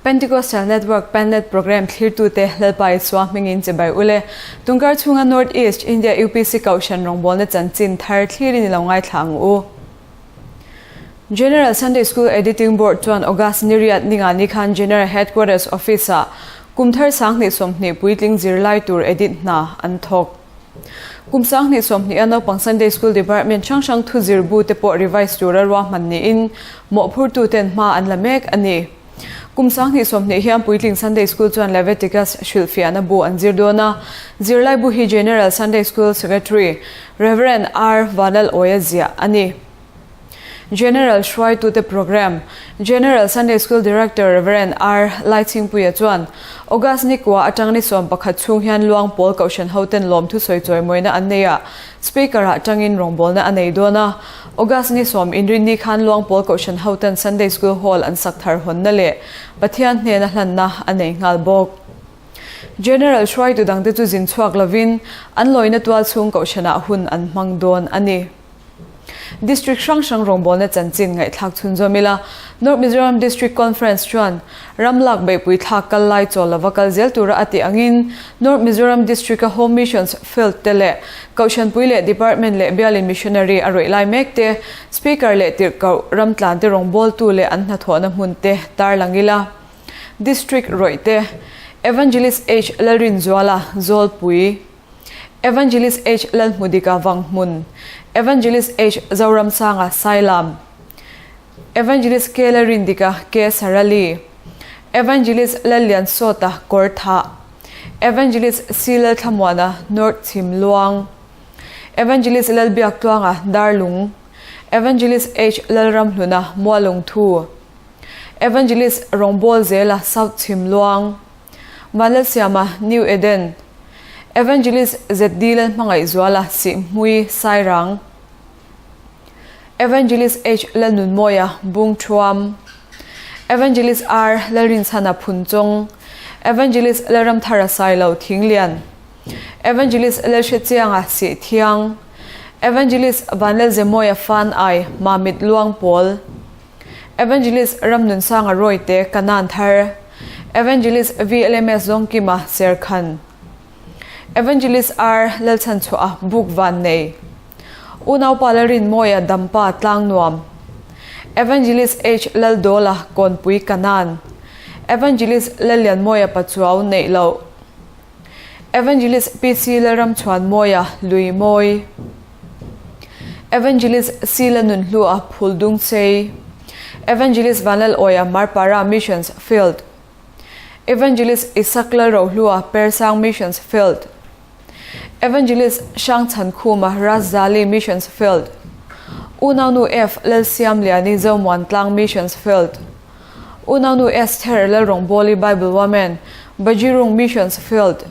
Pentecostal Network Panlet Programme thlirtute Lalpa Isua hmingin chibai ule. Tungkar chhunga North East India UPC Kohhran rawngbawlna chanchin thar thlirin i lo ngaithla ang u. General Sunday School Editing Board chuan August ni riat ninga ni khan General Headquarters Office-ah kum thar 2020 puitling zirlai tur edit hna an thawk. Kum 2020 a naupang Sunday School Department hrang hrang thu zir bu te pawh revise tura ruahman niin mawhphurtuten hma an la mek a ni. Kum 2020 hian puitling Sunday School chuan Leviticus hrilhfiahna bu an zir dawn a, zirlai bu hi General Sunday School Secretary Rev. R. Vanlalawia ziah a ni. General hruaitute Programme, General Sunday School Director Rev. R. Laichhingpuia chuan August ni kua atang ni 11 chhung hian Luang Pawl Kohhran hoten lawmthu sawi chawimawina an nei a, Speaker-ah tangin rawngbawlna a nei dawn a. August ni sawm inrinni khan Luang Pawl Kohhran hoten Sunday School Hall an sak thar hawnna leh Pathian hnena hlanna a nei nghal bawk. General hruaitu dangte chu zin chhuak lovin an lawina tual chhung Kohhranah hun an hmang dawn a ni. District hrang hrang rawngbawlna chanchin ngaihthlak chhunzawm ila, North Mizoram District Conference chuan ram lak beihpui thlak kal lai chawl lova kal zel tura a tih angin North Mizoram District-a Home Missions Field te leh Kohhranpui leh Department leh bialin Missionary a rawih lai mek te, Speaker leh tirhkoh ramtlan te rawngbawltu leh an hnathawhna hmun te tarlang ila. District rawih te, Evangelist H. Lalrinzuala, Zawlpui. Evangelist H. Lalhmudika Vanghmun, Evangelist H. Zoramsanga Sailam, Evangelist K. Lalrindika K. Sarali, Evangelist Lalliansawta Kawrthah, Evangelist C. Lalthlamuana North Chhimluang, Evangelist Lalbiaktluanga Darlung, Evangelist H. Lalramhluna Mualungthu, Evangelist Rawngbawlzela South Chhimluang, Vanlalsiama, New Eden, Evangelist ZD Lalhmangaihzuala, Sihhmui, Sairang, Evangelist H Lalnunmawia, Bungthuam, Evangelist R Lalrinchhana, Phunchawng, Evangelist Lalramthara Sailo, Thinglian, Evangelist Lalhrechianga, Sihthiang, Evangelist Vanlalzemawia, Fanai, Mamit Luangpawl, Evangelist Ramnunsanga Rawite, Kanan Thar, Evangelist VLMS Zawngkima, Serkhan, Evangelist R Lalchhanchhuah, Bukvannei, Unaupa Lalrinmawia, Dampa, Tlangnuam, Evangelist H Laldawla, Kawnpui, Kanan, Evangelist Lallianmawia Pachuau, Neihloh, Evangelist PC Lalramchhuanmawia, Luimawi. Evangelist C. Lalnunhlua, Phuldungchei. Evangelist Vanlalawia, Marpara Missions Field. Evangelist Isak Lalrohlua, Persang Missions Field. Evangelist Hrangchhankhuma, Raszali Missions Field. Unaunu F. Lalsiamliani, Zomuantlang Missions Field. Unaunu Esther Lalrawngbawli, Bible Woman, Bajirung Missions Field.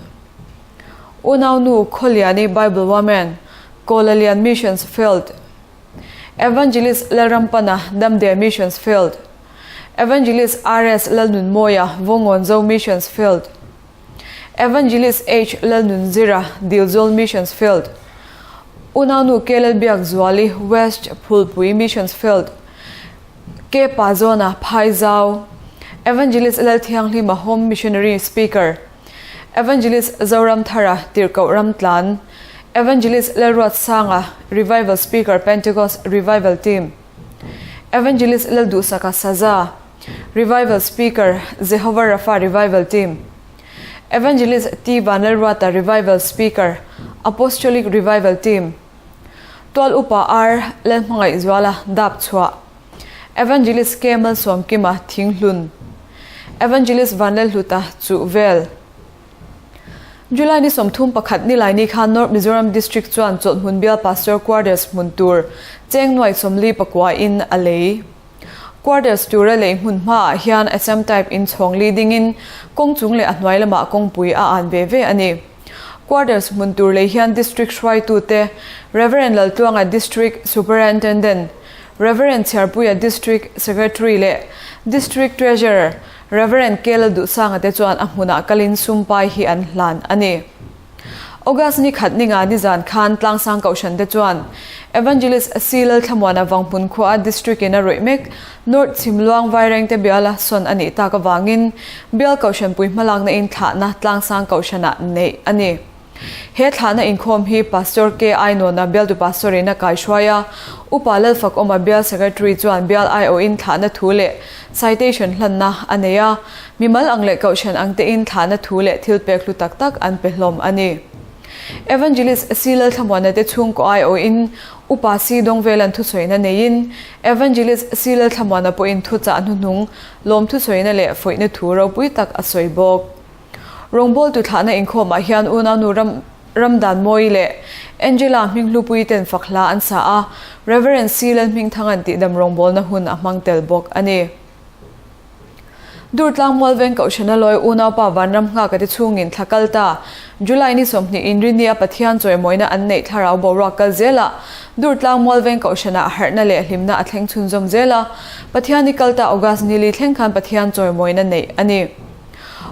Unaunu Khawliani, Bible Woman, Kawlalian Missions Field. Evangelist Lalrampana, Damdeh Missions Field. Evangelist RS Lalnunmawia, Vawngawnzo Missions Field. Evangelist H Lalnunzira, Dilzawl Missions Field. Unaunu K Lalbiakzuali, West Phulpui Missions Field. K Pazawna, Phaizau. Evangelist Lalthianghlima, Home Missionary Speaker. Evangelist Zoramthara, Tirhkoh Ramtlan. Evangelist Lalruatsanga, Revival Speaker, Pentecost Revival Team. Evangelist Lalduhsaka Saza, Revival Speaker, Jehovah Rapha Revival Team. Evangelist T Vanlalruata, Revival Speaker, Apostolic Revival Team. Tual Upa R Lalhmangaihzuala, Dapchhuah. Evangelist K Malsawmkima, Thinghlun. Evangelist Vanlalhluta, Chuhvel. July ni 31 nilai ni khan North Mizoram District chuan chawlhhmun bial Pastor Quarters hmun tur cheng nuai 44 in a lei. Quarters tura lei hmun hmaah hian Assam type in chhawng li dingin kawng chung leh a hnuai lamah kawngpui a an ve ve a ni. Quarters hmun tur lei hian District hruaitute Rev. Laltluanga District Superintendent, Rev. Chhiarpuia District Secretary leh District Treasurer Rev. K. Lalduhsanga te chuan a hmunah kalin sumpai hi an hlan a ni. August ni khat ninga nizan khan Tlangsang Kohhran te chuan Evangelist C Lalthlamuana Vanghmun khua District in a rawih mek North Chhimluang Vairengte biala sawn a nih tak avangin Bial Kohhranpui hmalakna in thlahna Tlangsang Kohhranah neih a ni. He thlahna inkhawm hi Pastor KI Nawna bialtu Pastor in a kaihruai a, Upa Lalfakawma Bial Secretary chuan Bial aiawhin thlahna thu leh Citation hlanna a nei a, mimal ang leh kohhran ang tein thlahna thu leh thil pek hlu tak tak an pe hlawm a ni. Evangelist C Lalthlamuana te chhungkaw aiawhin Upa C Dawngvelan thusawiina neiin Evangelist C Lalthlamuana pawhin thuchah hnuhnung lawm thusawiina leh fuihna thu ropui tak a sawi bawk. Rawngbawltu thlahna inkhawmah hian unaunu ram Ramdanmawii leh Angela Hminghlupui ten fak hla an sa a, Rev. C Lalhmingthanga'n tihdam rawngbawlna hun a hmang tel bawk a ni. Durtlang Mualveng Kohhrana lawi unaupa Vanram Nghaka te chhungin thla kal ta July ni 20 Inrinia Pathian chawimawina an neih thlarau boruak kal zelah Durtlang Mualveng Kohhranah harhna leh hlimna a thleng chhunzawm zel a, Pathian ni kal ta August ni li thleng khan Pathian chawimawina neih a ni.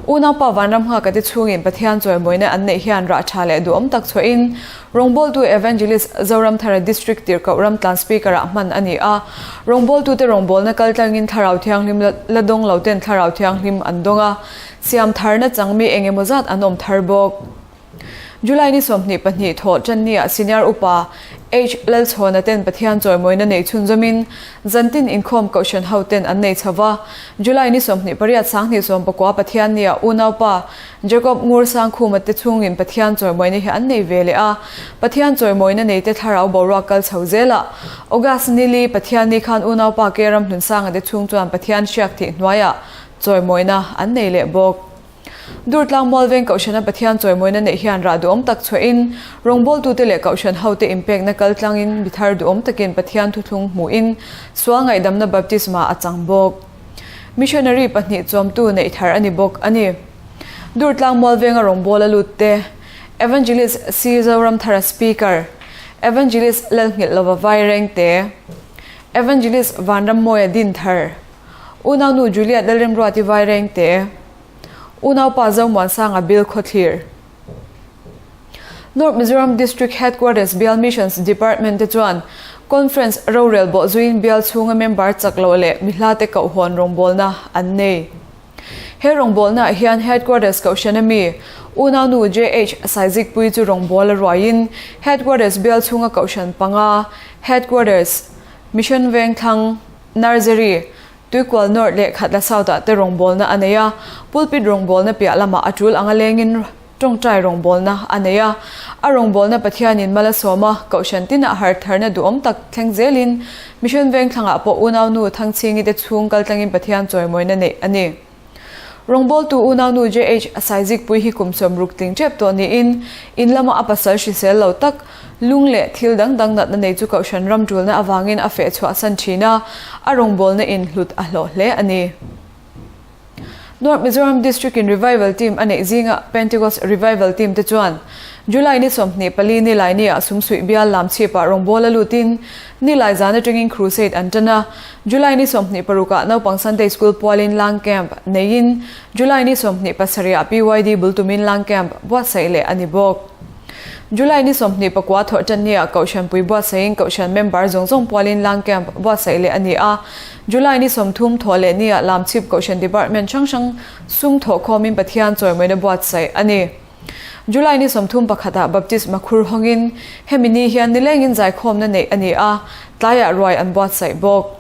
Unaupa Vanram Nghaka te chhungin Pathian chawimawina an neih hian rah tha leh duhawm tak chhuahin rawngbawltu Evangelist Zoramthara District Tirhkoh Ramtlan Speaker-ah hman a ni a. Rawngbawltute rawngbawlna kaltlangin Thlarau Thianghlim la dawng lo ten Thlarau Thianghlim an dawng a, siam tharna changmi eng emaw zat an awm thar bawk. July ni 22 thawh tannia Senior Upa H Lalchhawna ten Pathian chawimawina nei chhunzawmin zantin inkhawm kohhran ho ten an nei chho va. July ni 28 sanghnih sawmpakua Pathiannia unaupa Jacob Ngur Sangkhuma te chhungin Pathian chawimawina hi an nei ve leh a. Pathian chawimawina nei te thlarau boruak kal chho zelah August ni li Pathianni khan unaupa Ke Ramhnunsanga te chhung chuan Pathian hriak thih hnuaiah chawimawina an nei leh bawk. Durtlang Mualveng Kohhrana Pathian chawimawina neih hian rah duhawm tak chhuahin, rawngbawltute leh Kohhran hote inpekna kal tlangin mi thar duhawm takin Pathian thuthlung hmuhin sual ngaihdamna baptisma a chang bawk. Missionary pahnih chuamtu neih thar a ni bawk a ni. Durtlang Mualvenga rawngbawla lutte, Evangelist C. Zoramthara Speaker, Evangelist Lalnghilhlova Vairengte, Evangelist Vanrammawia Dinthar, Unaunu Juliet Lalremruati Vairengte, Unaupa Zomuansanga Bill Khawthlir. North Mizoram District Headquarters Bial Missions Department te chuan Conference rorel bawh zuiin bial chhunga member chak loh leh mihla te kohhawn rawngbawlna an nei. He rawngbawlnaah hian Headquarters Kohhrana mi Unaunu JH Saizikpui chu rawngbawl a ruaiin Headquarters bial chhunga kohhran panga Headquarters, Mission Vengthlang, Nursery, Tuikual North leh Khatla South-ah te rawngbawlna a nei a, pulpit rawngbawlna piah lamah a tul anga lengin tawngtai rawngbawlna a nei a. A rawngbawlna Pathianin mal a sawm a, Kohhran tinah hartharna duhawm tak thleng zelin Mission Vengthlangah pawh unaunu Thangchhingi te chhung kaltlangin Pathian chawimawina neih a ni. Rawngbawltu unaunu JH Saizikpui hi kum 60 tling tep tawh niin in lama a pasal hrisel lo tak, lung leh thil dang dang natna nei chu Kohhran ram tulna avangin a feh chhuahsan thin a, a rawngbawlna in hlut a hlawh hle a ni. North Mizoram District in Revival Team a neih zinga Pentecost Revival Team te chuan July ni 24 Nilai ni ah Sumsuih bial Lamchhip ah rawngbawl a lutin Nilai zan atangin Crusade an tan a, July ni 26 ah naupang Sunday School pualin Lang Camp neiin July ni 27 ah PYD bul tumin Lang Camp buatsaih leh a ni bawk. July ni 24 thawhtanni ah Kohhranpui buatsaihin Kohhran member zawng zawng pualin Lang Camp buatsaih leh a ni a. July ni 30 thawh leh ni ah Lamchhip Kohhran Department hrang hrang sum thawhkhawmin Pathian chawimawina buatsaih a ni. July ni 31 ah Baptisma khur hawngin hemi ni hian nilengin zaikhawmna neih a ni a, tlaiah ruai an buatsaih bawk.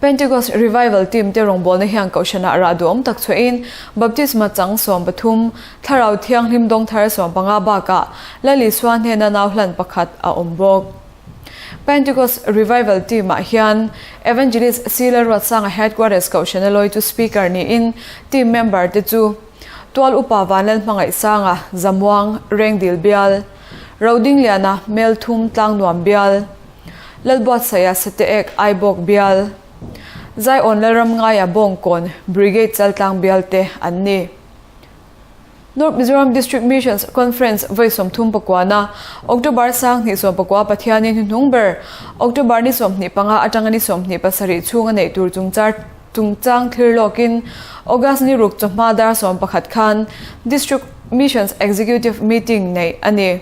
Pentecost Revival Team te rawngbawlna hian Kohhranah rah duhawm tak chhuahin Baptisma chang 13, Thlarau Thianghlim dawngthar 15 bakah Lal Isua hnena nau hlan pakhat a awm bawk. Pentecost Revival Team ah hian Evangelist C Lalruatsanga Headquarters Kohhrana lawi chu Speaker niin team member te chu Tual Upa Vanlal Hmangaihsanga, Zamuang, Rengdil Bial, Rodingliana, Melthum, Tlangnuam Bial, Lalbuatsaia Sateek Aibawk Bial, Zaiawn Lalramngaia Bawngkawn Brigade Chaltlang Bial te an ni. North Mizoram District Missions Conference vawi 39na October 2019 Pathianin hnuhnung ber October ni 25 atanga ni 27 chhunga neih tur chungchar chungchang thlir lawkin August ni ruk chawhma dar 11 khan District. Missions Executive Meeting neih a ni.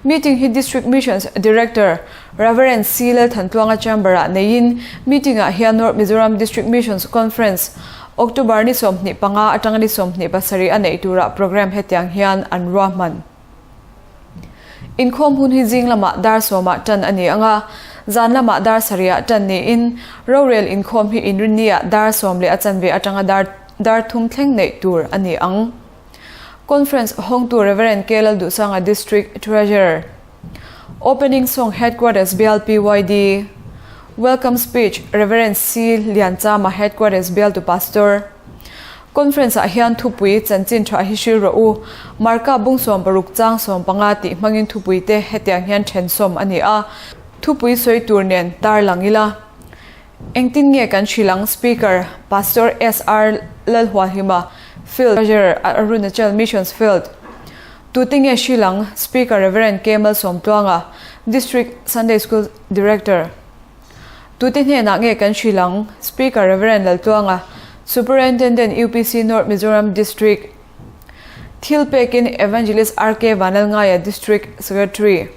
Meeting hi District Missions Director Rev. C. Lalthantluanga Chamber-ah neiin meeting-ah hian North Mizoram District Missions Conference October ni 25 atanga ni 27 a neih turah programme hetiang hian an ruahman. Inkhawm hun hi zing lamah dar sawmah tan a ni ang a, zan lamah dar sarihah tan niin rorel inkhawm hi inrinniah dar sawm leh a chanve atanga dar dar thum thleng neih tur a ni ang. Conference hawngtu Rev. K. Lalduhsanga District Treasurer. Opening Song Headquarters Bial PYD. Welcome Speech Rev. C. Lianchama Headquarters Bialtu Pastor. Conference ah hian thupui chanchin tha hi hril rawh u. Marka bung 60 chang 15 tih hmangin thupui te hetiang hian then sawm a ni a. Thupui sawi tur nen tar lang ila. Engtin nge kan hrilh ang Speaker, Pastor SR Lalhualhima, Field Treasurer, Arunachal Missions Field. Tute nge hrilh ang Speaker Rev. K Malsawmtluanga, District Sunday School Director. Tute hnenah nge kan hrilh ang Speaker Rev. Laltluanga, Superintendent UPC North Mizoram District. Thil pekin Evangelist RK Vanlalngaia District Secretary.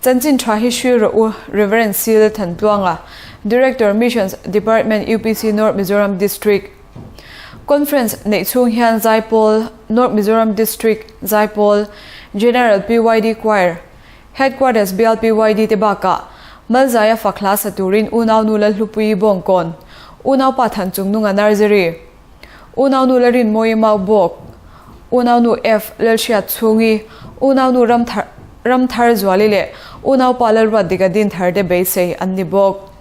Chanchin tha hi hril rawh u, Rev. Sil Thantluanga, Director Missions Department UPC North Mizoram District. Conference neih chhung hian Zaipawl, North Mizoram District Zaipawl, General PYD Choir, Headquarters Bial PYD te bakah Malzaia fak hla sa turin Unaunu Lalhlupuii Bawngkawn, Unaupa Thanchungnunga Nursery, Unaunu Larinmawii Maubawk, Unaunu F. Lalhriat Chhungi, Unaunu Ramthar Ramthar Zuali leh Unaupa Lalruat Dika Dinthar te beisei an ni bawk.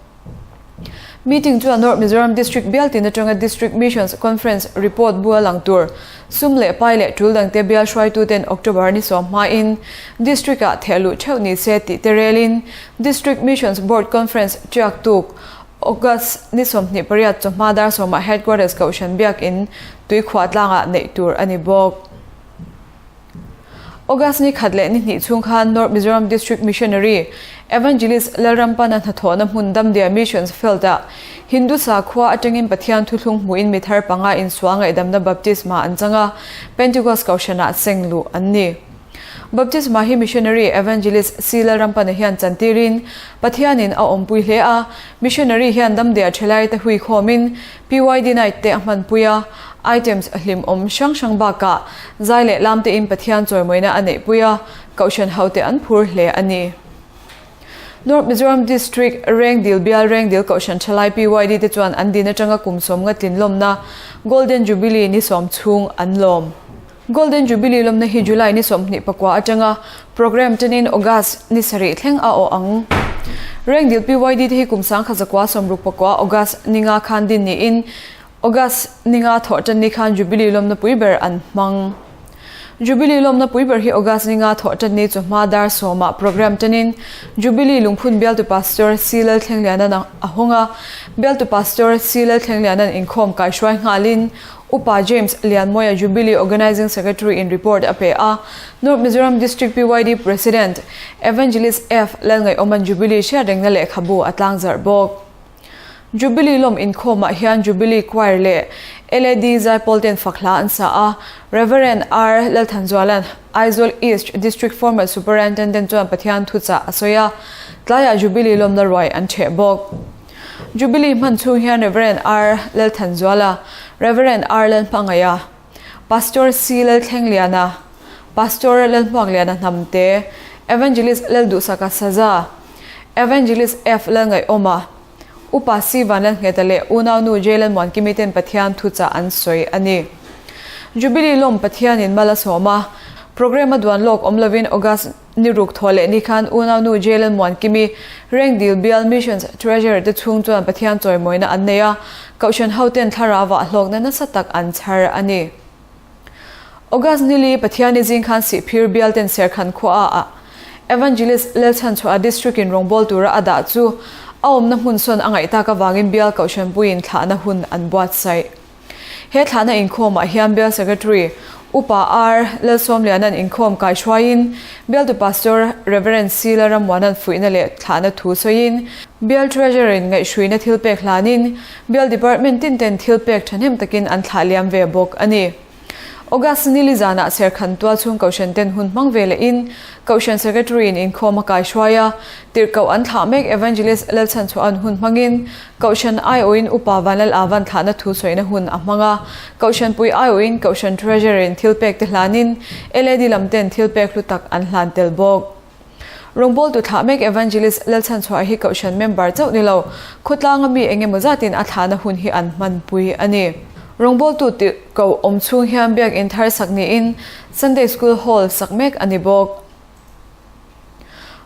Meeting chuan North Mizoram District bial tin atanga District Missions Conference report bu a lang tur sum leh pai leh tul dangte bial hruaituten October ni sawm hmain District-ah thehluh theuh ni se tih te relin District Missions Board Conference tiak tuk August ni 28 chawhma dar sawmah Headquarters Kohhran Biakin Tuikhuah tlangah neih tur a ni bawk. August ni khat leh ni hnih chhung khan North Mizoram District Missionary Evangelist Lalrampana hnathawhna hmun Damdia Missions Field-ah Hindu sakhua atangin Pathian thuthlung hmuhin mi thar panga insual ngaihdamna baptisma an chang a, Pentecost Kohhranah seng luh an ni. Baptisma hi Missionary Evangelist C. Lalrampana hian chantirin Pathianin a awmpui hle a, Missionary hian damdea thalaite hui khawmin PYD Night te a hmanpui a, items hlimawm hrang hrang bakah zai leh lam tein Pathian chawimawina a neihpui a, Kohhran hote an phur hle a ni. North Mizoram District Rengdil Bial Rengdil Kohhran Thalai PYD te chuan an din atanga kum sawm nga tlin lawmna Golden Jubilee ni sawm chhung an lawm. Golden Jubilee lawmna hi July ni 24 atanga programme tenin August ni sarih thleng a awh ang. Rengdil PYD te hi kum 1969 August ni nga khan din niin August ni nga thawh tan ni khan Jubilee lawmna pui ber an hmang. Jubilee lawmna pui ber hi August ni nga thawh tan ni chawhma dar sawmah programme tenin Jubilee Lungphun Bialtu Pastor C Lalthlenglianan a hawng a, Bialtu Pastor C Lalthlenglianan inkhawm kaihruai nghalin Upa James Lianmawia Jubilee Organising Secretary in report a pe a, North Mizoram District PYD President Evangelist F Lalngaiawman Jubilee hriatrengna lehkhabu a tlangzarh bawk. Jubilee lawm inkhawmah hian Jubilee Choir leh LAD Zaipawl ten fak hla an sa a, Rev. R Lalthanzuala'n Aizawl East District Former Superintendent chuan Pathian thuchah a sawi a, tlaiah Jubilee lawmna ruai an ṭheh bawk. Jubilee hman chhung hian Rev. R. Lalthanzuala, Rev. R. Lalhmangaiha, Pastor C. Lalthlengliana, Pastor Lalhmuakliana Hnamte, Evangelist Lalduhsaka Saza, Evangelist F. Lalngaihawma, Upa C. Vanlalngheta leh Unaunu J. Lalmuankimi ten Pathian thuchah an sawi a ni. Jubilee lawm Pathianin mal a sawm a, programme a duan lawk awm lovin August Ni ruk thaw leh ni khan unaunu Jalen Muankimi, Rengdil Bial Missions Treasurer te chhung chuan Pathian chawimawina an nei a, Kohhran hoten thlarau-ah hlawkna nasa tak an chhar a ni. August nili Pathiani zing khan Sihphir Bial ten Serkhan khua ah Evangelist Lalchhanchhuah District in rawngbâwl tura a dah chu a awmna hmun sawn a ngaih tak avangin Bial Kohhran puiin thlahna hun an buatsaih. He thlahna inkhawmah hian Bial Secretary Upa R. Lalsawmliana'n inkhawm kaihruaiin Bialtu Pastor Rev. C. Lalrammuana'n fuihna leh thlahna thu sawiin Bial Treasurer-in ngaihhruina thilpek hlanin Bial Department tin ten thilpek thahnem takin an thlah liam ve bawk a ni. August nili zanah Serkhan tualchhung Kohhran ten hun hmang ve lehin Kohhran Secretary in inkhawm a kaihruai a, tirhkoh an thlah mek Evangelist Lalchhanchhuahan hun hmangin Kohhran aiawhin Upa Vanlal Avan thlahna thu sawina hun a hmang a, Kohhranpui aiawhin Kohhran Treasurer in thilpek te hlanin LAD lam ten thilpek hlu tak an hlan tel bawk. Rawngbawltu thlah mek Evangelist Lalchhanchhuah hi Kohhran member chauh ni lo, khawtlanga mi eng emaw zatin a thlahna hun hi an hmanpui a ni. Rawngbawltu tirhkoh awm chhung hian biakinn thar sak niin Sunday School Hall sak mek a ni bawk.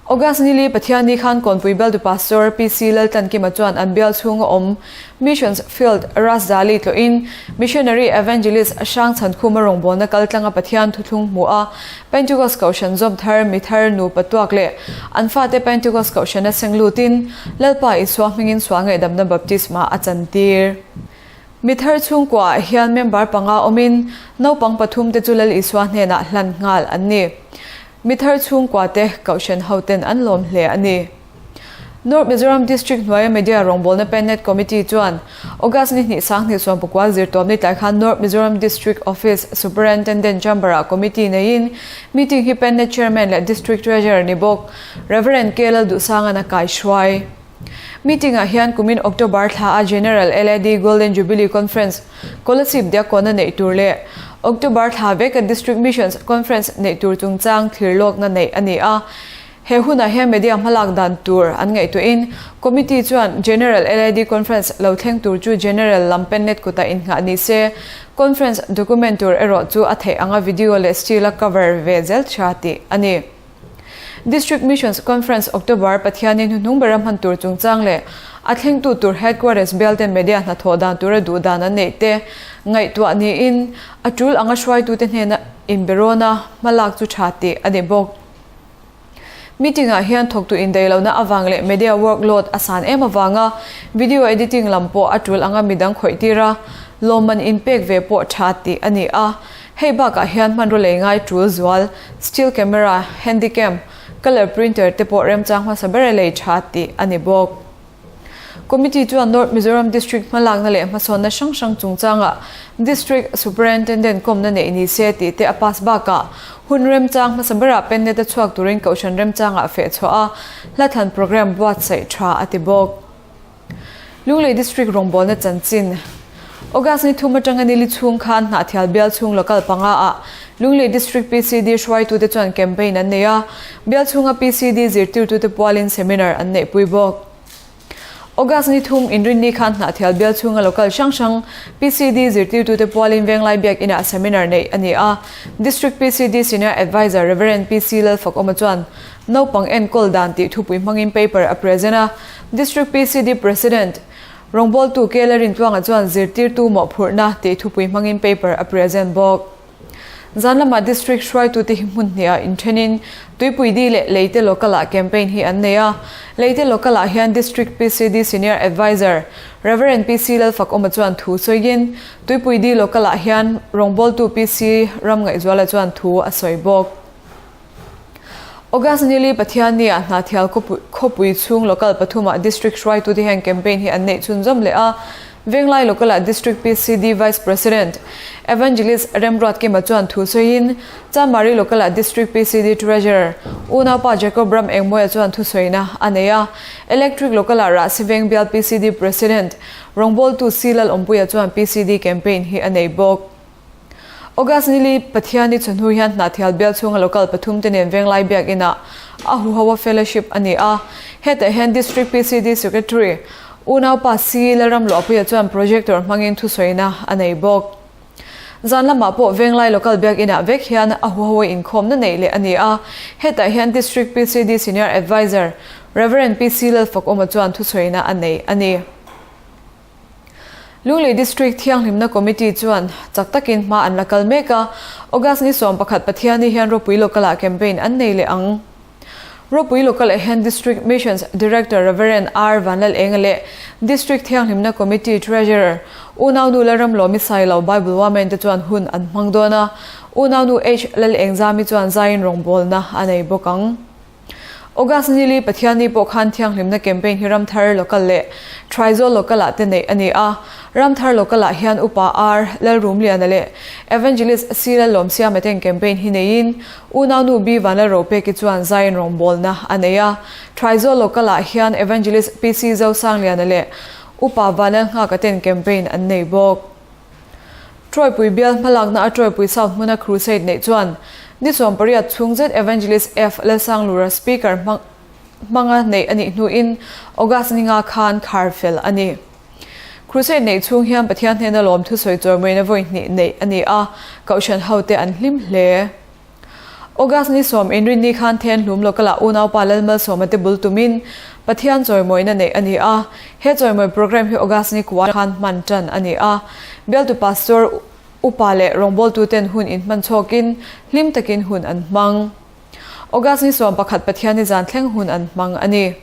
August nili Pathianni khan Kawnpui Bialtu Pastor PC Laltlankima chuan an bial chhunga awm Missions Field Rasdali tlawhin Missionary Evangelist Hrangchhankhuma rawngbawlna kaltlanga Pathian thuthlung hmu a, Pentecost Kohhran zawm thar mi thar nupa tuak leh an fate Pentecost Kohhrana seng lutin Lalpa Isua hmingin sual ngaihdamna baptisma a chantir. Mi thar chhungkuaah hian member panga awmin naupang pathum te chu Lal Isua hnenah hlan nghal an ni. Mi thar chhungkua te Kohhran hoten an lawm hle a ni. North Mizoram District hnuaia Media rawngbawlna Pennet Committee chuan August ni hnih 2019 zirtawp ni tlai khan North Mizoram District Office Superintendent Chamber-ah Committee neiin meeting hi Pennet Chairman leh District Treasurer ni bawk Rev. K. Lalduhsanga'n a kaihruai. Meeting-ah hian kumin October thla a General LAD Golden Jubilee Conference Kolasib Diakawna neih tur leh October thla veka District Missions Conference neih tur chungchang thlir lawkna neih a ni a. He hunah hian media hmalak dan tur an ngaihtuahin Committee chuan General LAD Conference lo thleng tur chu General lam pennet kutah innghah ni se, Conference document tur erawh chu a theih anga video leh still-a cover ve zel tha tih a ni. District Missions Conference October Pathianin hnuhnung bera hman tur chungchang leh a thlengtu tur Headquarters bialten media hnathawh dan tura duh dan an neih te ngaihtuah niin a tul anga hruaitute hnena inberawna hmalak chu tha tih a ni bawk. Meeting-ah hian thawktu indaihlohna avang leh media workload a san em avanga video editing lam pawh a tul anga midang khawih tir a, lawmman inpek ve pawh tha tih a ni a. Hei bakah hian hmanraw lei ngai tul zual, still camera, handycam, colour printer te pawh remchang hmasa ber a lei tha tih a ni bawk. Committee chuan North Mizoram District hmalakna leh hmasawnna hrang hrang chungchangah District Superintendent kawmna neih ni se tih te a pass bakah hun remchang hmasa berah pennet a chhuak turin kohhran remchangah feh chhuah a, hlathan programme buatsaih tha a ti bawk. Lunglei District rawngbawlna chanchin August ni thum atanga nili chhung khan Hnahthial bial chhung local panga ah Lunglei District PCD hruaitute chuan campaign an nei a, bial chhunga PCD zirtirtute pualin seminar an neihpui bawk. August ni thum inrinni khan Hnahthial bial chhunga local hrang hrang PCD zirtirtute pualin Venglai Biak Inah seminar neih a ni a, District PCD Senior Adviser Rev. PC Lalfakawma chuan Naupang enkawl dan tih thupui hmangin paper a present a, District PCD President, rawngbawltu Kela Rintluanga chuan zirtirtu mawhphurhna tih thupui hmangin paper a present bawk. Zan lamah District hruaitute hi hmun hniah inthenin Tuipuidi leh Leite Local-ah campaign hi an nei a. Leite Local-ah hian District PCD Senior Adviser, Rev. PC Lalfakawma chuan thu sawiin Tuipuidi Local-ah hian rawngbawltu PC Ramngaihzuala chuan thu a sawi bawk. August nili Pathianni-ah Hnahthial khawpui chhung local pathumah District hruaitute hian campaign hi an neih chhunzawm leh a, Venglai local-ah District PCD Vice President Evangelist Remruatkima chuan thu sawiin Chanmari local-ah District PCD Treasurer Unaupa Jacob Ram Engmawia chuan thusawina a nei a, Electric local-ah Rahsiveng bial PCD President rawngbawltu C Lalawmpuia chuan PCD campaign hi a nei bawk. August nili Pathiani chawhnu hian Hnahthial bial chhunga local pathum te nen Venglai Biakinah a huho a fellowship a ni a. Hetah hian District PCD Secretary Unaupa C Lalramluahpuia chuan projector hmangin thusawina a nei bawk. Zan lamah pawh Venglai Local Biakinah vek hian a huho a inkhawmna neih leh a ni a. Hetah hian District PCD Senior Adviser Rev PC Lalfakawma chuan thusawina a nei a ni. Lunglei District Thianghlimna Committee chuan chak takin hma an la kal mek a, August ni 11 Pathiani hian Ropui Local-ah campaign an nei leh ang. Ropui Local-ah hian District Missions Director Rev. R. Vanlalenga leh District Thianghlimna Committee Treasurer Unaunu Lalramlawmi Sailo Bible Women te chuan hun an hmang dawn a, Unaunu H. Lalengzami chuan zaiin rawngbawlna a nei bawk ang. August nili Pathianni pawh khan thianghlimna campaign hi Ramthar Local leh Thraizawh Local ah te neih a ni a. Ramthar Local ah hian Upa R Lalrumliana leh Evangelist C Lallawmsiama ten campaign hi neiin Unaunu B Vanlalropeki chuan Zion rawngbawlna a nei a. Thraizawh Local ah hian Evangelist PC Zosangliana leh Upa Vanlalnghaka ten campaign an nei bawk. Troypui bial hmalakna a Troypui South hmuna crusade neih chuan ni 18 chhung zet Evangelist F Lalsanglura speaker hmanga neih a nih hnuin August ni nga khan khar fel a ni. Crusade neih chhung hian Pathian hnena lawm thusawi chawimawiin a vawi hnih neih a ni a, kohhran hote an hlim hle. August ni sawm inrinni khan Thenhlum Local-ah unaupa Lalmalsawma te bul tumin Pathian chawimawina neih a ni a. He chawimawi programme hi August ni kua khan hman tan a ni a. Bialtu Pastor, Upa leh rawngbawltuten hun inhman chhawkin hlim takin hun an hmang. August ni 11 Pathianni zan thleng hun an hmang a ni.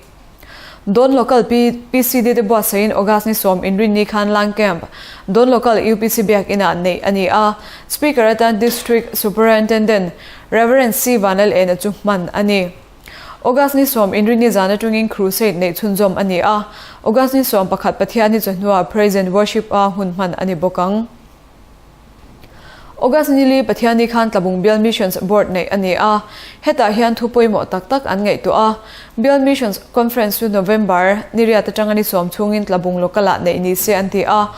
Dawn Local PCD te buatsaihin August ni sawm inrinni khan Lang Camp, Dawn Local UPC Biakinah neih a ni a. Speaker atan District Superintendent Rev. C. Vanlalena chu hman a ni. August ni sawm inrinni zan atangin Crusade neih chhunzawm a ni a. August ni 11 Pathianni chawhnuah Praise and Worship a hun hman a ni bawk ang. August nili Pathianni khan Tlabung Bial Missions Board neih a ni a, hetah hian thu pawimawh tak tak an ngaihtuah a. Bial Missions Conference chu November ni riat atanga ni sawm chhungin Tlabung Local-ah neih ni se an ti a.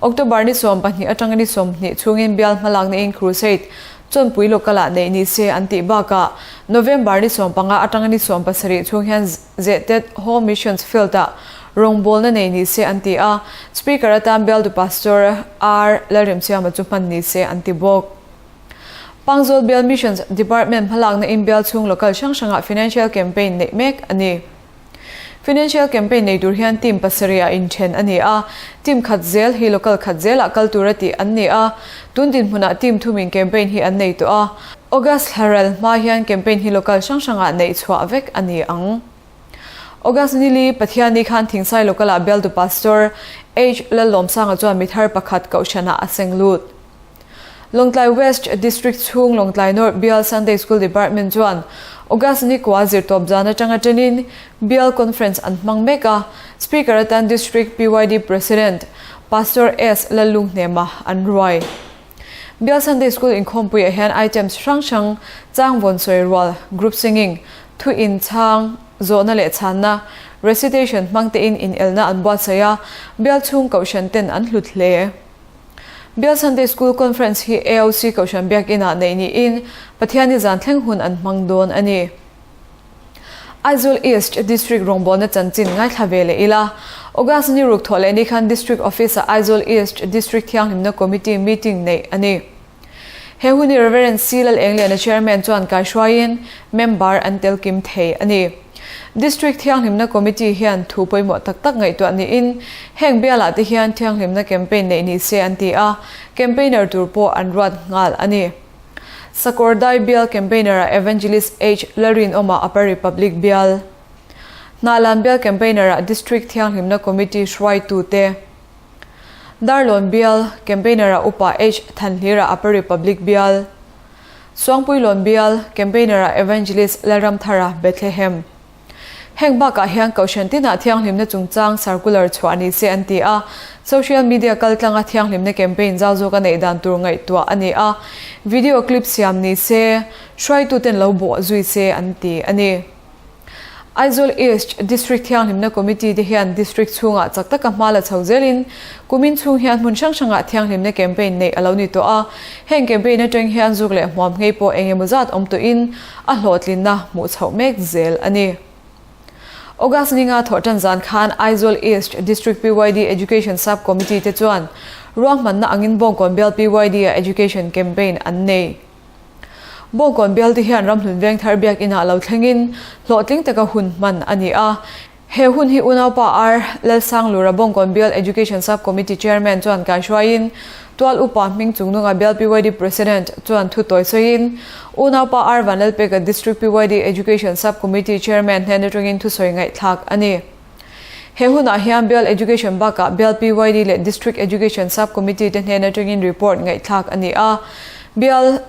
October ni 12 atanga ni 20 chhungin Bial hmalakna in Crusade Chawnpui Local-ah neih ni se an tih bakah November ni 15 atanga ni 17 chhung hian Zehtet Home Missions Field-ah rawngbawlna nei ni se an ti a, Speaker atan Bialtu Pastor R. Lalremsiama chu hman ni se an ti bawk. Pangzawl Bial Missions Department hmalakna in bial chhung local hrang hrangah Financial Campaign neih mek a ni. Financial Campaign nei tur hian team pasarih ah inthen a ni a, team khat zel hi local khat zelah kal tura tih an ni a, tun dinhmunah team thumin campaign hi an nei tawh a. August thla ral hma hian campaign hi local hrang hrangah neih chhuah vek a ni ang. August nili, Pathianni khan Thingsai Local-ah bialtu Pastor H. Lallawmsanga chuan mi thar pakhat kohhranah a seng lut. Lawngtlai West District chhung Lawngtlai North Bial Sunday School Department chuan August ni kua zirtawp zan atanga tenin Bial Conference an hmang mek a, Speaker atan District PYD President Pastor S. Lallunghnema an ruai. Bial Sunday School inkhawmpuiah hian items hrang hrang, chang vawn sawi rual, group singing, thu in chhang, zawhna leh chhanna, recitation hmang tein inelna an buatsaih a, bial chhung kohhran ten an hlut hle. Bial Sunday School Conference hi AOC Kohhran Biakinah neih niin Pathianni zan thleng hun an hmang dawn a ni. Aizawl East District rawngbawlna chanchin ngaithla ve leh ila. August ni ruk thawh leh ni khan District Office-ah Aizawl East District Thianghlimna Committee meeting neih a ni. He hun hi Rev. C. Lalengliana Chairman chuan kaihruaiin member an tel kim thei a ni. District Thianghlimna Committee hian thu pawimawh tak tak ngaihtuah niin heng bialah te hian thianghlimna campaign neih ni se an ti a, campaigner tur pawh an ruat nghal a ni. Sakawrdai bial campaigner-ah Evangelist H. Lalrinawma Upper Republic bial. Hnahlan bial campaigner-ah District Thianghlimna Committee hruaitute. Darlawn bial campaigner-ah Upa H. Thanhlira Upper Republic bial. Suangpuilawn bial campaigner-ah Evangelist Lalramthara Bethlehem. Heng bakah hian Kohhran tinah thianghlimna chungchang circular chhuah ni se an ti a, social media kaltlanga thianghlimna campaign zau zawka neih dan tur ngaihtuah a ni a, video clip siam ni se, hruaituten lo bawh zui se an ti a ni. Aizawl East District Thianghlimna Committee te hian District chhungah chak taka hma la chho zelin kumin chhung hian hmun hrang hrangah thianghlimna campaign neih a lo ni tawh a, heng campaign atang hian zuk leh hmuam nghei pawh eng emaw zat awm tawhin a hlawhtlinna hmuh chhoh mek zel a ni. August ninga thawhtan zan khan Aizawl East District PYD Education Sub Committee te chuan ruahmanna angin Bawngkawn Bial PYD-ah Education Campaign an nei. Bawngkawn Bial te hian Ramhlun Vengthar Biakinah lo thlengin hlawhtling taka hun hman a ni a. He hun hi unaupa R. Lalsanglura Bawngkawn Bial Education Sub Committee Chairman chuan kaihruaiin Tual Upa hming chungnunga Bial PYD President chuan thu tawi sawiin unaupa R. Vanlalpeka District PYD Education Sub Committee Chairman hnen atangin thusawi ngaihthlak a ni. He hunah hian Bial Education bakah Bial PYD leh District Education Sub Committee te hnen atangin report ngaihthlak a ni a. Bial.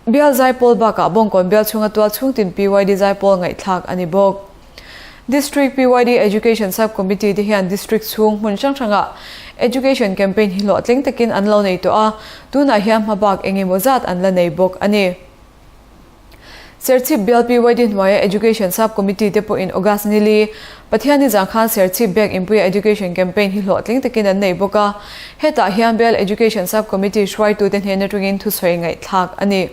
Bial Zaipawl bakah Bawngkawn bial chhunga tual chhungtin PYD Zaipawl ngaihthlak a ni bawk. District PYD Education Sub-Committee te hian District chhung hmun hrang hrangah Education Campaign hi hlawhtling takin an lo nei tawh a, tunah hian hmabak eng emaw zat an la nei bawk a ni. Serchhip bial PYD hnuaia Education Sub-Committee te pawhin August nili, Pathianni zan khan Serchhip Biak Inpuia Education Campaign hi hlawhtling takin an nei bawk a, hetah hian bial Education Sub-Committee hruaitute hnen atangin thusawi ngaihthlak a ni.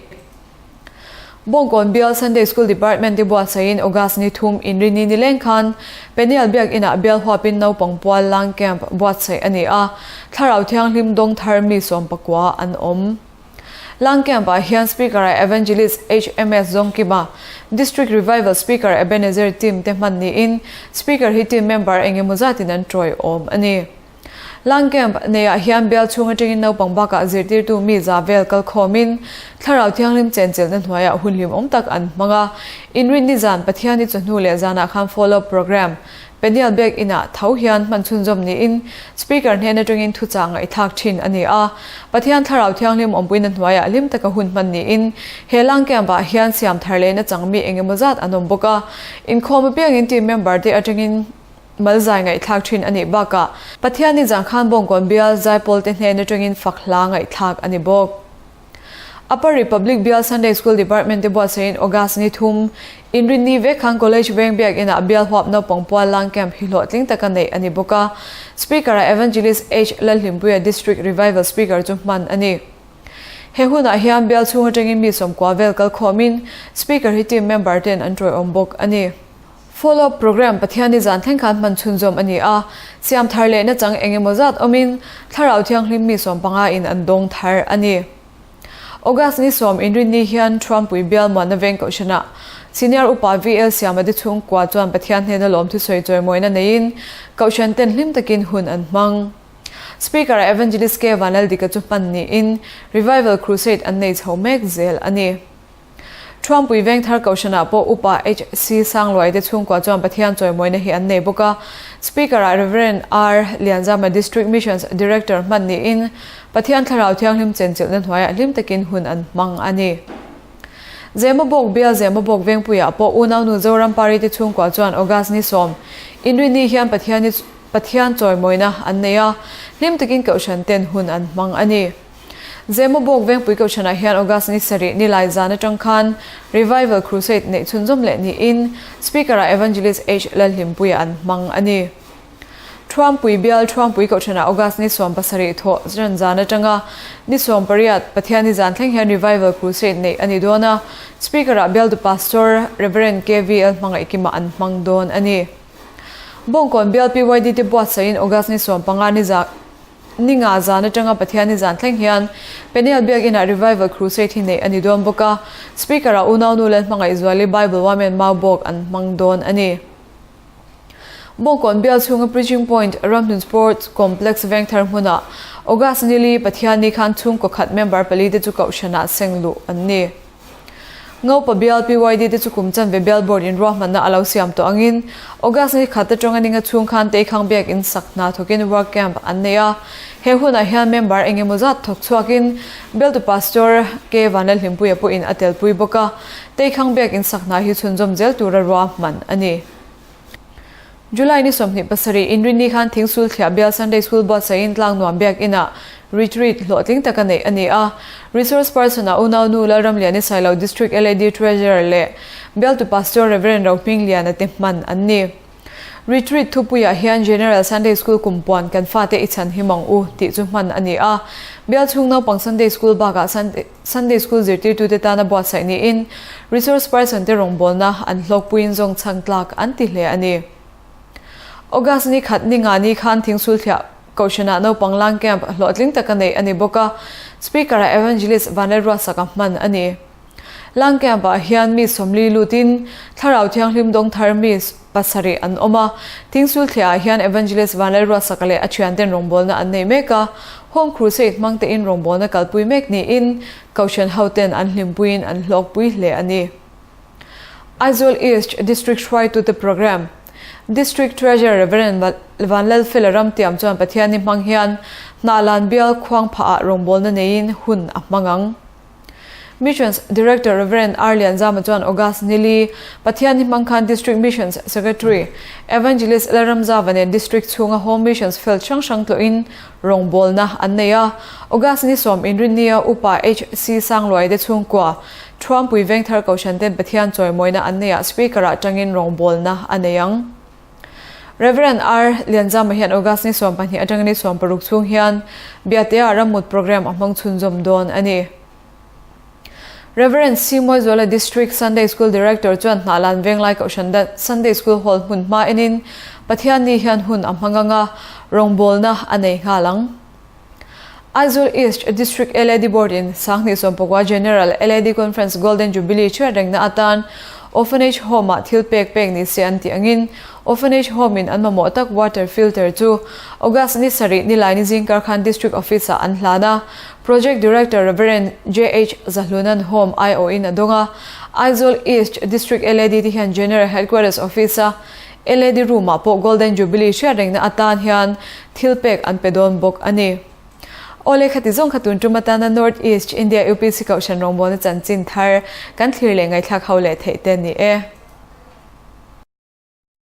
Bawngkawn bial Sunday School Department te buatsaihin August ni thum inrini nileng khan Peniel Biak Inah bial huapin naupang pual lang camp buatsaih a ni a, Thlarau Thianghlim dawng thar mi sawmpakua an awm. Lang Camp-ah hian Speaker-ah Evangelist HMS Zawngkima, District Revival Speaker Ebenezer Team te hman niin Speaker hi team member eng emaw zatin an tawiawm a ni. Lang Camp neiah hian bial chhung atangin naupang bakah zirtirtu mi za vel kal khawmin Thlarau Thianghlim chenchilhna hnuaiah hun hlimawm tak an hmang a. Inrinni zan Pathianni chawhnu leh zanah khan follow-up programme Peniel Biak Inah tho hian hman chhunzawm niin Speaker hnen atangin thuchah ngaihthlak thin a ni a. Pathian Thlarau Thianghlim awmpuina hnuaiah hlim taka hun hman niin he lang camp-ah hian siam thar lehna chang mi engemaw zat an awm bawk a. Inkhawm apiangin team member te atangin malzai ngaihthlak thin a nih bakah Pathianni zangkhan Bawngkawn bial Zaipawl te hnen atangin fak hla ngaihthlak a ni bawk. Upper Republic Bial Sunday School Department te buatsaihin August ni thum, Inrinni vek khan College Veng Biak Inah bial huap naupang pual lang camp hi hlawhtling taka neih a ni bawk a. Speaker-ah Evangelist H. Lalhlimpuia District Revival Speaker chu hman a ni. He hunah hian bial chhung atangin mi sawmkua vel kal khawmin Speaker hi team member ten an tawiawm bawk a ni. Follow up program Pathianni zan thleng khan hman chhunzawm a ni a, siam thar leh nachang eng emaw zat awmin Thlarau Thianghlim mi sawmpanga in an dawng thar a ni. August ni sawm inrinni hian Thuampui bial muanna veng kohhranah Senior Upa VL Siamadi chhungkua chuan Pathian hnena lawmthusawi chawimawina neiin kohhran ten hlim takin hun an hmang. Speaker-ah Evangelist K Vanlaldika chu hman niin Revival Crusade an nei chho mek zel a ni. Thuampui Vengthar Kohhranah pawh Upa HC Sangluai te chhungkua chuan Pathian chawimawina hi an nei bawk a. Speaker-ah Rev. R Lianzama District Missions Director hman niin Pathian Thlarau Thianghlim chenchilhna hnuaiah hlim takin hun an hmang a ni. Zemabawk bial Zemabawk Vengpuiah pawh unaunu Zoram Pari te chhungkua chuan August ni sawm Inrinni hian Pathian Pathian chawimawina an nei a, hlim takin Kohhran ten hun an hmang a ni. Zemabawk Vengpui Kohhranah hian August ni sarih ni lai zan atang khan Revival Crusade neih chhunzawm leh niin Speaker-ah Evangelist H Lalhlimpuia an hmang a ni. Thuampui bial Thuampui Kohhranah August ni 70 thawh ran zan atanga ni 18 Pathianni zan thleng hian Revival Crusade neih a ni dawn a, Speaker-ah bialtu Pastor Rev KVL Hmangaihkima an hmang dawn a ni. Bawngkawn bial PYD te buatsaihin August ni 15 ni zan Ni nga zan atanga Pathianni zan thleng hian Peniel Biakinah Revival Crusade hi neih a ni dawn bawk a, Speaker-ah unaunu Lalhmangaihzuali Bible Women Maubawk an hmang dawn a ni. Bawngkawn bial chhunga Preaching Point Ramhlun Sports Complex Vengthar hmunah August nili Pathianni khan chhungkaw khat member pali te chu kohhranah seng luh an ni. Ngopa bial PYD te chu kum chanve bial board in ruahmanna a lo siam tawh angin August ni khat atanga ninga chhung khan Teikhang biak in sak hna thawkin work camp an nei a. He hunah hian member eng emaw zat thawk chhuakin bialtu Pastor K Vanlalhlimpuia pawhin a telpui bawk a. Teikhang biak in sak hna hi chhunzawm zel tura ruahman a ni. July ni 27 Inrinni khan Thingsul Thliah Bial Sunday School buatsaihin Tlangnuam Biak Inah retreat hlawhtling taka neih a ni a. Resource person-ah unaunu Lalramliani Sailo District LAD Treasurer leh Bialtu Pastor Rev. Rohmingliana te hman an ni. Retreat thupuiah hian General Sunday School kumpuan kan fate i chhan him ang u tih chu hman a ni a. Bial chhung naupang Sunday School bakah Sunday School zirtirtute tana buatsaih niin Resource person te rawngbawlna an hlawkpuiin zawng chhang tlak an ti hle a ni. August ni khat ni nga ni khan Thingsul Thliah Kohhranah naupang lang camp hlawhtling taka neih a ni bawk a, Speaker-ah Evangelist Vanlalruatsaka hman a ni. Lang camp-ah hian mi 40 lutin Thlarau Thianghlim dawng thar mi pasarih an awm a, Thingsul Thliah-ah hian Evangelist Vanlalruatsaka leh a thianten rawngbawlna an nei mek a, Home Crusade hmang tein rawngbawlna kalpui mek niin Kohhran hoten an hlimpuiin an hlawkpui hle a ni. Aizawl East District hruaitute Programme, District Treasurer Rev. Vanlalfela Ramtiam chuan Pathianni hmang hian Hnahlan bial khuang phahah rawngbawlna neiin hun a hmang ang. Missions Director Rev. R Lianzama chuan August nili, Pathianni hmang khan District Missions Secretary Evangelist Lalramzava nen District chhunga Home Missions field hrang hrang tlawhin rawngbawlna an nei a. August ni sawm inrinnia Upa HC Sangluai te chhungkua Thuampui Vengthar Kohhran ten Pathian chawimawina an neiah Speaker-ah tangin rawngbawlna a nei ang. Rev. R Lianzama hian August ni 12 atanga ni 16 chhung hian Biatea rammut programme a hmang chhunzawm dawn a ni. Rev. C Mawizuala District Sunday School Director chuan Hnahlan Venglai Kohhran Dan Sunday School Hall hmun hma enin Pathianni hian hun a hmang ang a, rawngbawlna a nei nghal ang. Aizawl East District LAD Board in Sanghnih Sawmpakua General LAD Conference Golden Jubilee chhiat rengna atan Orphanage Home ah thil pek pek ni se an tih angin Orphanage Home in an mamawh tak water filter chu August ni sarih Nilaini zingkar khan District Office ah an hlan a. Project Director Rev. JH Zahlunan Home aiawh in a dawng a. Aizawl East District LAD te hian General Headquarters Office a LAD room ah pawh Golden Jubilee hriat rengna atan hian thil pek an pe dawn bawk a ni. Awle khati zawng kha tun tum atana North East India UPC Kohhran rawngbawlna chanchin thar kan thlir leh ngaihthlak ho leh theih te ni e.